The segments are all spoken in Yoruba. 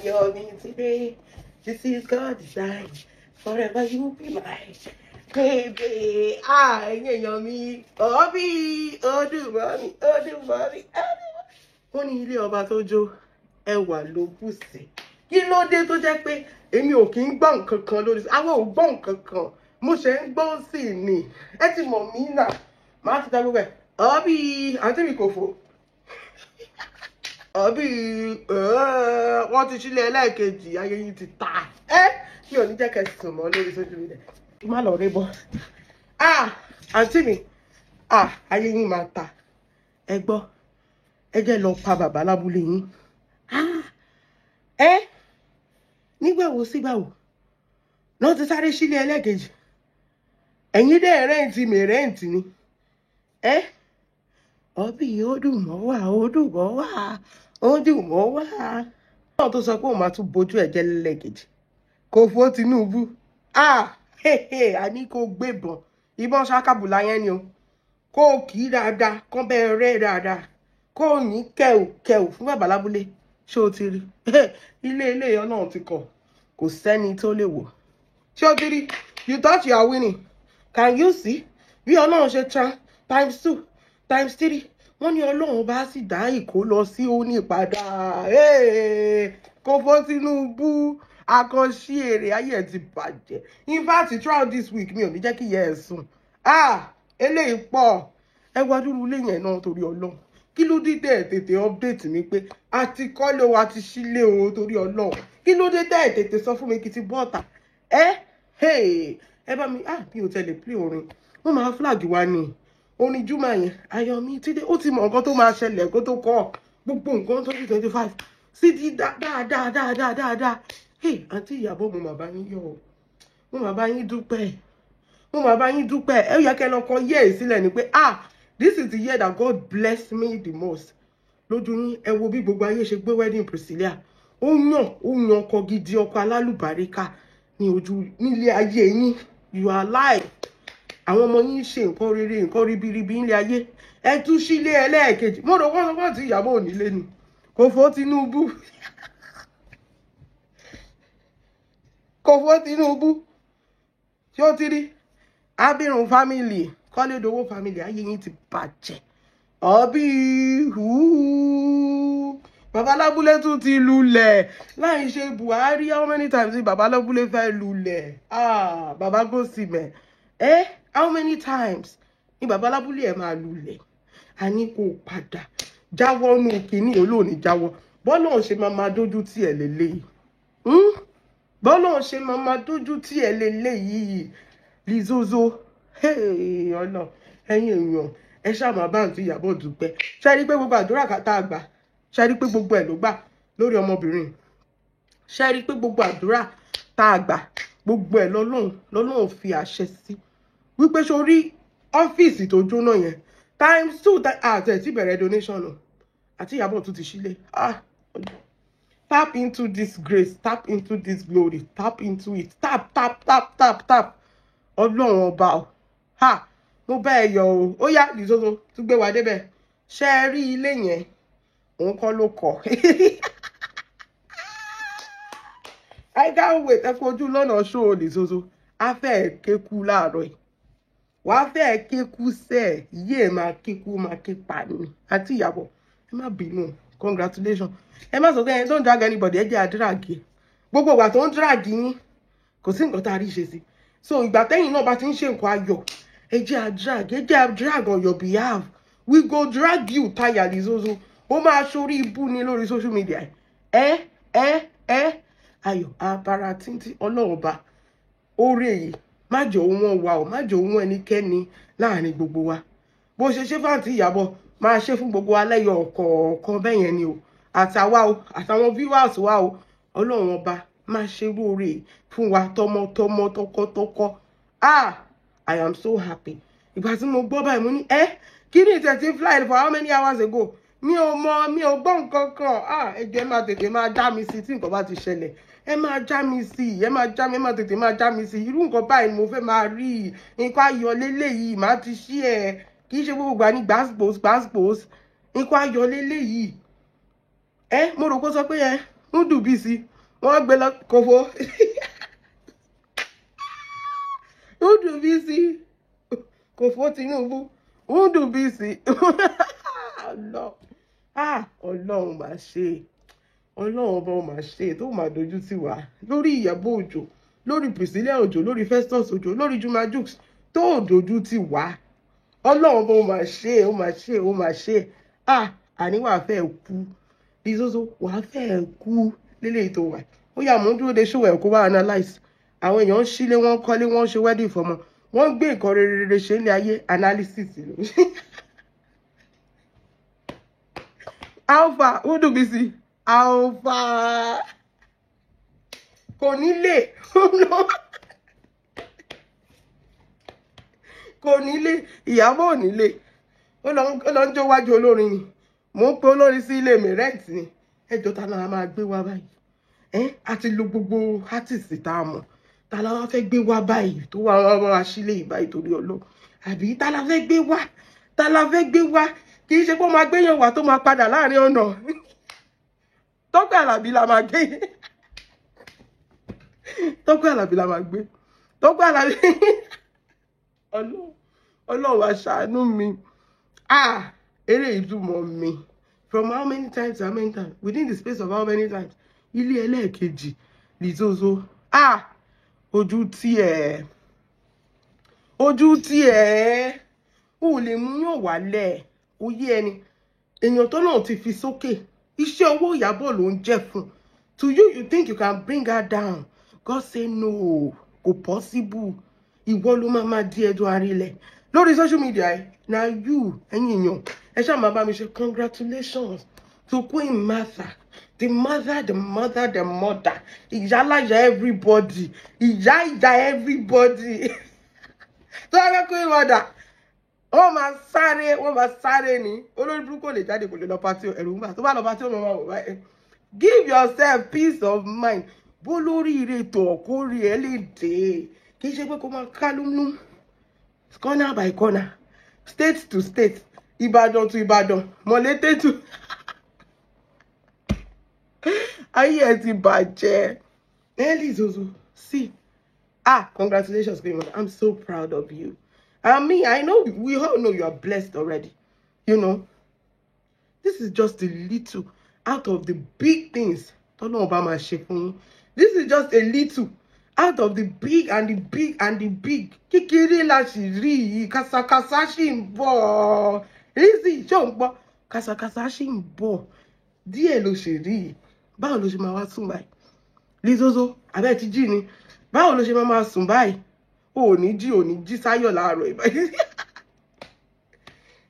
Ayọ̀ mi ti dé. This is God design. Forever you be mine. Baby, ah, ẹ̀yin èèyàn mi, ọ̀bí, ọdún mọ́ mi, ọdún mọ́ mi, ọdún mọ́ mi. Wọ́n ní ilé ọba tó jó, ẹwà ló bù sí. Kí ló dé tó jẹ́ pé èmi ò kí ń gbọ́ nǹkan kan lórí, àwọn ò gbọ́ nǹkan kan. Mo ṣe ń gbọ́ sí i ni. Ẹ ti mọ̀ mí náà. Màá ti ta gbogbo ẹ̀. Ọ̀bí, àǹtí mi kò fò. Ọ̀bí, wọ́n ti sílé ẹlẹ́ẹ̀kejì, ayé yín ti ta. Ẹ́ mi ò ní jẹ́ kẹ́ sùn mọ́ lórí social media. Má lọ rí bọ́. Ah, àǹtí mi, ah, ayé yín máa ta. Ẹ gbọ́, ẹ jẹ́ lọ pa bàbá lábúlé yín. Ah, ẹ nígbà wo sígbà wo náà ti sáré sílé ẹlẹ́ẹ̀kejì. Ẹ̀yin dẹ̀ rẹ́ǹtì mi rẹ́ǹtì ni. Ẹ ọbí ó dùn mọ́ wá, ó dùn mọ́ wá, ó dùn mọ́ wá. Náà tó sọ pé òun máa tún bojú ẹ̀ jẹ́ lẹ́ẹ̀kejì. Kò fó Tinubu. Ah, a ní kó gbébọn. Ìbọn ṣakabùlà yẹn ni o. Kó kì í dáadáa, kán bẹ́ẹ̀ rẹ́ dáadáa. Kó ní kẹ̀ù kẹ̀ù fún bàbá lábúlé. Ṣé o ti rí? Ilé ilé Ọlọ́run ti kọ̀. Kò sẹ́ni tó lè wò. Ṣé o ti rí? You thought you are winning. Can you see? Bí Ọlọ́run ṣe tán times two times three. Wọ́n ní Ọlọ́run bá sì dá ìkó lọ sí òní padà. Kò fọ́ Tinubu. Àkànṣe èrè ayé ẹ̀ ti bàjẹ́. In fact, throughout this week mi ò ní jẹ́ kí ìyá ẹ̀ sùn. Ah, eléyìí pọ̀. Ẹ wá dúró ilé yẹn náà torí Ọlọ́run. Kí ló dé tẹ́ ẹ̀ tètè update mi pé a ti kọ́lé o, a ti sílé o torí Ọlọ́run? Kí ló dé tẹ́ ẹ̀ tètè sọ fún mi kí n ti bọ́ ọ̀tà? Ẹ ẹ bá mi, ah, mi ò tẹ̀lé play orin. Wọ́n máa flag wa ni. Orin Juma yẹn, ayọ̀ mi ti dé. Ó ti mọ nǹkan tó máa ṣẹlẹ̀ kó tó kọ́. Gbogbo nǹkan 2025. Sí di dáadáa dáadáa dáadáa. Hey, àǹtí Ìyábọ̀, mo máa bá yín yọ̀ o. Mo máa bá yín dúpẹ́. Mo máa bá yín dúpẹ́. Ẹ yẹ kẹ́ lọ kọ year sílẹ̀ ni pé, ah, this is the year that God blessed me the most. Lójú yín, ẹ wo bí gbogbo ayé ṣe gbé wedding Priscilla. Ó yan ọkọ gidi, ọkọ alálùbáríkà ní ojú nílé ayé yín. You are alive. Àwọn ọmọ yín ṣe nǹkan rere, nǹkan ribiribi nílé ayé. Ẹ tún sílé ẹlẹ́ẹ̀kejì. Mo rò wọ́n sọ fún àǹtí Ìyábọ̀ ò nílé ni. Kò fọ́ Tinubu. Kò fọ́ Tinubu. Ṣé o ti rí? Abirùn family, Kọ́lédowó family, ayé yín ti bàjẹ́. Ọbí bàbá lábúlé tún ti lulẹ̀. Láì ṣe Buhari, how many times ni bàbá lábúlé fẹ́ lulẹ̀? Ah, bàbá Gósìmẹ̀. Eh, how many times ni bàbá lábúlé ẹ̀ máa lulẹ̀? A ní kó padà jáwọ́ nù kínní olóòní jáwọ́. Bọ́lá ò ṣe máa máa dójú tì ẹ̀ lélẹ́yìí. Bọ́lá ò ṣe máa máa dójú tì ẹ̀ lélẹ́yìí. Lizozo, hey, ọ̀nà ẹ̀yin èèyàn, ẹ ṣáà máa bá àǹtí Ìyábọ̀ dúpẹ́. Ṣé rí pé gbogbo àdúrà tá a gbà, ṣé rí pé gbogbo ẹ̀ ló gbà lórí ọmọbìnrin? Ṣé rí pé gbogbo àdúrà tá a gbà, gbogbo ẹ̀ lọ́lọ́run lọ́lọ́run fi àṣẹ sí. Wípé sórí ọ́fíìsì tó jóná yẹn times two àti ẹ̀ tí bẹ̀rẹ̀ donation o. Àti Ìyábọ̀ tún ti sílé. Ah, tap into this grace, tap into this glory, tap into it, tap, tap, tap, tap, tap. Ọlọ́run ọba o. Ha, mo bá ẹ yọ̀ o. Ó yá, Lizozo tún gbé wa débẹ̀. Ṣé ẹ rí ilé yẹn? Òun kọ́ ló kọ́. I can't wait. Ẹ fojú lọ́nà ṣó o Lizozo. A fẹ́ kéku láàárọ̀ yìí. Wàá fẹ́ kéku sẹ́. Iye ẹ̀ máa kéku, máa ké pa ni. Àǹtí Ìyábọ̀, ẹ má bínú. Congratulations. Ẹ má sọ pé ẹ don't drag anybody. Ẹ jẹ́ a drag ẹ. Gbogbo ìgbà tó ń drag yín, kò sí nǹkan tá a rí ṣe sí. So ìgbà tẹ́yìn náà bá ti ń ṣe nǹkan ayọ̀, ẹ jẹ́ a drag, ẹ jẹ́ a drag on your behalf. We go drag you tire Lizozo. Ó máa ṣorí ibú ni lórí social media. Ẹ ayọ̀ abara títí Ọlọ́run ọba. Oore yìí má jẹ́ òun wọ́n wa o, má jẹ́ òun ẹnikẹ́ni láàrin gbogbo wa. Bó ṣe ṣe fáǹtì Ìyábọ̀, máa ṣe fún gbogbo wa lẹ́yọ ọ̀kọ̀ọ̀kan bẹ́yẹn ni o. Àtàwa o, àtàwọn viewers wa o, Ọlọ́run ọba máa ṣe oore fún wa tọmọtọmọ tọkọtọkọ. Ah, I am so happy. Ìgbà tí mo gbọ́ báyìí mo ní ẹ kí ni ìtẹ̀ tí fly for how many hours ago? Mi ò mọ̀, mi ò gbọ́ nǹkan kan. Ah, ẹ jẹ́ ẹ máa tètè máa já mi sí tí nǹkan bá ti ṣẹlẹ̀. Ẹ máa já mi sí, ẹ máa já mi, ẹ máa tètè máa já mi sí. Irú nǹkan báyìí ni mo fẹ́ máa rí. Nǹkan ayọ̀ léléyìí màá ti ṣí ẹ. Kì í ṣe gbogbo ìgbà ní gbàsgbòs gbàsgbòs. Nǹkan ayọ̀ léléyìí. Ẹ mo rò pé sọ pé ẹ ń dùn bí sí. Wọ́n gbé lọ kófó. Ndubisi kòfó Tinubu. Ndubisi. Ọlọ́run máa ṣe, Ọlọ́run ọba máa ṣe tó máa dojú tì wá lórí Ìyábọ̀ Òjó, lórí Priscilla Òjó, lórí Festus Òjó, lórí Juma Jux, tó dojú tì wá. Ọlọ́run ọba máa ṣe, ó máa ṣe, ó máa ṣe. Àní wàá fẹ́ kú Lizozo, wàá fẹ́ kú lélẹ́yìí tó wà. Ó yá, mò ń dúró de ṣòwò ẹ̀ kó wá analyse. Àwọn èèyàn ń sílé, wọ́n kọ́lé, wọ́n ṣe wedding fọmọ, wọ́n gbé nǹkan rere ṣe ní ayé. Analysis ló. Alpha Ndubisi, Alpha kò nílé, kò nílé, Ìyábọ̀ ò nílé, ó lọ ń jó wájú olórin ni. Mò ń pe olórin sí ilé mi, rent ni. Ẹjọ́ ta náà máa gbé wá báyìí? A ti lo gbogbo artist tá a mọ̀. Ta la wá fẹ́ gbé wá báyìí tó wá wá wá sílé ìbáyìí torí Ọlọ́run? Àbí ta la fẹ́ gbé wá? Ta la fẹ́ gbé wá? Kì í ṣe pé ó máa gbéyàn wá tó máa padà láàrin ọ̀nà. Tọ́pẹ́ Àlàbí la máa gbé. Tọ́pẹ́ Àlàbí la máa gbé. Tọ́pẹ́ Àlàbí. Ọlọ́run wá ṣàánú mi. Eré ìtumọ̀ mi. From how many times, how many times? Within the space of how many times? Ilé ẹlẹ́ẹ̀kejì Lizozo. Ojú tí ẹ̀. Ojú tí ẹ̀. O lè mú yàn wálẹ̀. Ó yé ẹni. Èèyàn tó náà ti fi sókè. Iṣẹ́ owó Ìyábọ̀ ló ń jẹ́ fún. To you, you think you can bring her down. God say no. Kò possible. Ìwọ ló máa máa di ẹjọ́ arílẹ̀ lórí social media ẹ̀. Na you, ẹ̀yin èèyàn, ẹ ṣáà máa bá mi ṣe congratulations to Queen Martha, the mother, the mother, the mother, ìyálàyà everybody, ìyá ìyá everybody. Tó bá fẹ́ Queen Mother, wọ́n máa sáré, wọ́n máa sáré ni. Olórí burúkú lè jáde, kò lè lọ party, ẹ̀rù ń bà. Tó bá lọ party, ó máa wò báyìí. Give yourself peace of mind. Bó lórí ire tó ọ̀kórè ẹ lè dé. Kì í ṣe pé kó máa kálúmú corner by corner, state to state, Ìbàdàn to Ìbàdàn, Mọ̀lété to. Ayé ẹ ti bàjẹ́. Lizozo, see, congratulations, Queen Mother. I'm so proud of you. And me, I know, we all know you are blessed already. You know, this is just a little out of the big things tọ́lọ́run bá máa ṣe fún yín. This is just a little out of the big and the big and the big. Kékeré la sì rí yìí, kàsàkàsà sì ń bọ̀. Lizzy, ṣé ò ń gbọ́? Kàsàkàsà sì ń bọ̀. Díẹ̀ ló ṣe rí yìí. Báwo ló ṣe máa wá sùn báyìí? Lizozo, abẹ́ ti jí ni. Báwo ló ṣe máa máa sùn báyìí? O ò ní jí, ò ní jí sáyọ̀ láàárọ̀ ìbáyìí.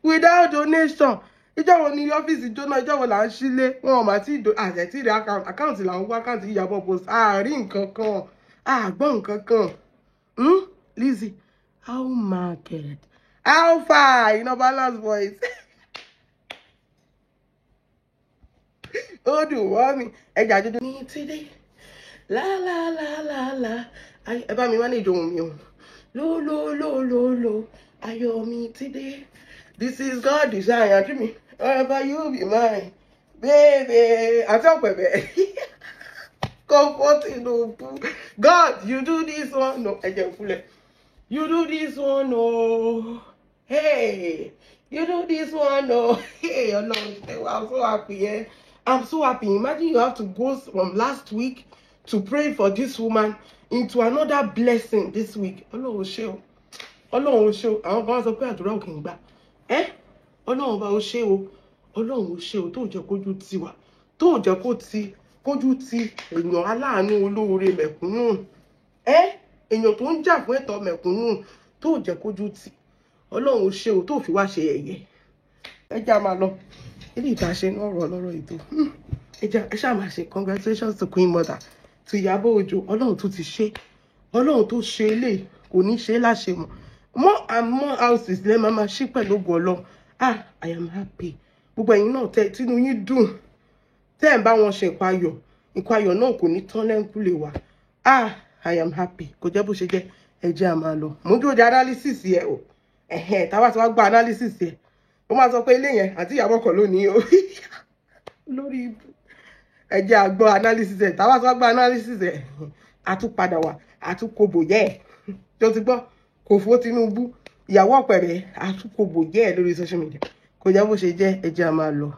Without donation. Ìjọ́ wo ni ọ́fíìsì jóná? Ìjọ́ wo là ń sílé? Wọn ò mà tí ì àtẹ̀tí rí account là ń wá, account Ìyábọ̀ post. Àárín nǹkan kan. Àgbọ̀n nǹkan kan. Lizzy, how market? How far? You know, balance voice. Ó dùn wọ́ mi. Ẹja dúdú. Mi ti dé. La la la la la. Ẹ bá mi manage ohùn mi o. Lo lo lo lo lo. Ayọ̀ mi ti dé. This is God design. Àǹtí mi. Wherever you be mine. Baby. Àti ọ̀pẹ̀bẹ̀. Comfort Tinubu. God, you do this one. No, ẹ jẹ́ ìkúlẹ̀. You do this one, oh. Hey, you do this one, oh. Hey, Ọlọ́run, I'm so happy, yeah. I'm so happy. Imagine you have to go from last week to pray for this woman into another blessing this week. Ọlọ́run ṣé o. Ọlọ́run ṣé o. Àwọn kan sọ pé àdúrà ò kì í gbà. Ọlọ́run bá o ṣé o. Ọlọ́run ṣé o tó jẹ́ kójú ti wà. Tó jẹ́ kó ti kójú ti èèyàn aláàánú olóore mẹ̀kúnnù. Èèyàn tó ń jà fún ẹ̀tọ́ mẹ̀kúnnù tó jẹ́ kójú ti. Ọlọ́run ṣé o tó fi wá ṣe yẹ̀yẹ́. Ẹ jẹ́ a máa lọ. Ilé ìta ṣe ní ọ̀rọ̀ ọlọ́rọ̀ ètò. Ẹ jẹ́ ẹ ṣáà máa ṣe congratulations to Queen Mother, to Ìyábọ̀ Òjó. Ọlọ́run tó ti ṣe. Ọlọ́run tó ṣe eléyìí kò ní ṣe láṣẹ mọ́. More and more houses lẹ́ máa máa ṣí pẹ̀lú ògo Ọlọ́run. I am happy. Gbogbo ẹ̀yin náà tẹ tínú yín dùn. Tẹ́ ẹ̀ ń bá wọn ṣe nǹkan ayọ̀. Nǹkan ayọ̀ náà kò ní tán lẹ́ńkúlé wa. I am happy. Kò jẹ́ bó ṣe jẹ́. Ẹ jẹ́ a máa lọ. Mo ń dúró de analysis yẹ o. Ẹ̀hẹ̀n, tá bá ti wá gba analysis yẹ. Ó máa sọ pé ilé yẹn àti Ìyábọ̀ kọ́ lónìí o. Lórí ibu. Ẹ jẹ́ a gbọ́ analysis ẹ̀. Táwa tó wá gbọ́ analysis ẹ̀, àtúpadà wà, àtúkòbò yẹ ẹ̀ tó ti gbọ́ kò fó Tinubu, ìyàwó ọ̀pẹ̀rẹ̀, àtúkòbò yẹ ẹ̀ lórí social media. Kò jẹ́ bó ṣe jẹ́. Ẹ jẹ́ a máa lọ.